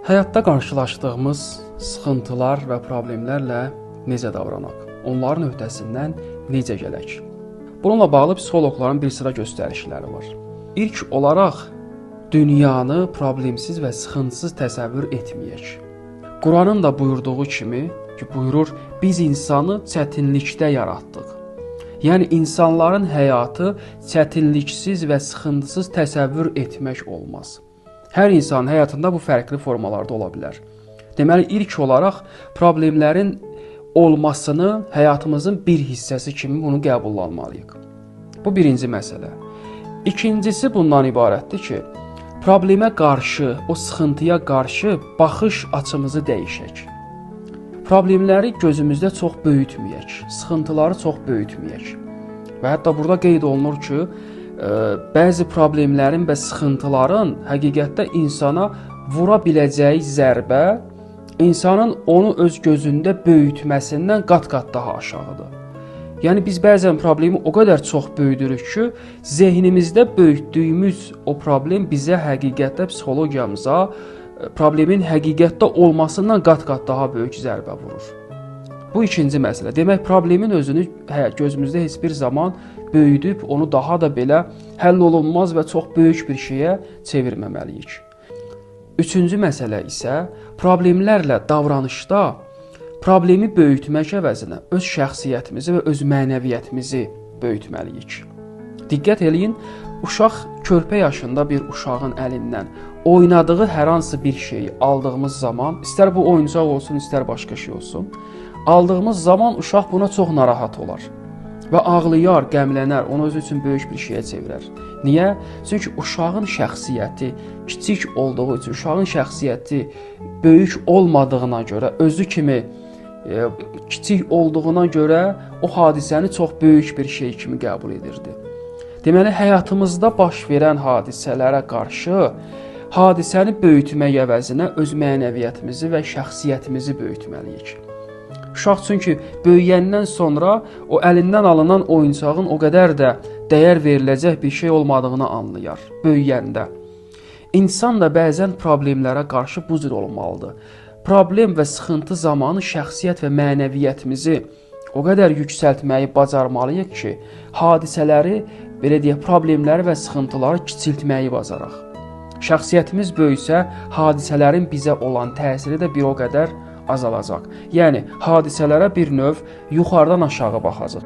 Həyatda qarşılaşdığımız sıxıntılar və problemlərlə necə davranaq? Onların öhdəsindən necə gələk? Bununla bağlı psixoloqların bir sıra göstərişləri var. İlk olaraq dünyanı problemsiz və sıxıntısız təsəvvür etməyək. Quranın da buyurduğu kimi ki, buyurur, biz insanı çətinlikdə yaratdıq. Yəni insanların həyatı çətinliksiz və sıxıntısız təsəvvür etmək olmaz. Hər insanın həyatında bu fərqli formalarda ola bilər. Deməli, ilk olaraq problemlərin olmasını həyatımızın bir hissəsi kimi bunu qəbullanmalıyıq. Bu birinci məsələ. İkincisi bundan ibarətdir ki, problemə qarşı, o sıxıntıya qarşı baxış açımızı dəyişək. Problemləri gözümüzdə çox böyütməyək, sıxıntıları çox böyütməyək. Və hətta burada qeyd olunur ki, bəzi problemlərin və sıxıntıların həqiqətdə insana vura biləcəyi zərbə insanın onu öz gözündə böyütməsindən qat-qat daha aşağıdır. Yəni biz bəzən problemi o qədər çox böyüdürük ki, zehnimizdə böyütdüyümüz o problem bizə həqiqətdə psixologiyamıza problemin həqiqətdə olmasından qat-qat daha böyük zərbə vurur. Bu ikinci məsələ. Demək, problemin özünü gözümüzdə heç bir zaman böyüdüb onu daha da belə həll olunmaz və çox böyük bir şeyə çevirməməliyik. Üçüncü məsələ isə problemlərlə davranışda problemi böyütmək əvəzinə öz şəxsiyyətimizi və öz mənəviyyətimizi böyütməliyik. Diqqət eləyin, uşaq körpə yaşında bir uşağın əlindən oynadığı hər hansı bir şeyi aldığımız zaman, istər bu oyuncaq olsun, istər başqa şey olsun, aldığımız zaman uşaq buna çox narahat olar və ağlayar, qəmlənər, onu özü üçün böyük bir şeyə çevirər. Niyə? Çünki uşağın şəxsiyyəti kiçik olduğu üçün, uşağın şəxsiyyəti böyük olmadığına görə, özü kimi kiçik olduğuna görə o hadisəni çox böyük bir şey kimi qəbul edirdi. Deməli, həyatımızda baş verən hadisələrə qarşı hadisəni böyütmək əvəzinə öz mənəviyyətimizi və şəxsiyyətimizi böyütməliyik. Uşaq çünki böyüyəndən sonra o əlindən alınan oyuncağın o qədər də dəyər veriləcək bir şey olmadığını anlayar böyüyəndə. İnsan da bəzən problemlərə qarşı bu cür olmalıdır. Problem və sıxıntı zamanı şəxsiyyət və mənəviyyətimizi o qədər yüksəltməyi bacarmalıyıq ki, hadisələri, belə deyək, problemləri və sıxıntıları kiçiltməyi bacaraq. Şəxsiyyətimiz böyüsə, hadisələrin bizə olan təsiri də bir o qədər azalacaq. Yəni, hadisələrə bir növ yuxarıdan aşağı baxacaq.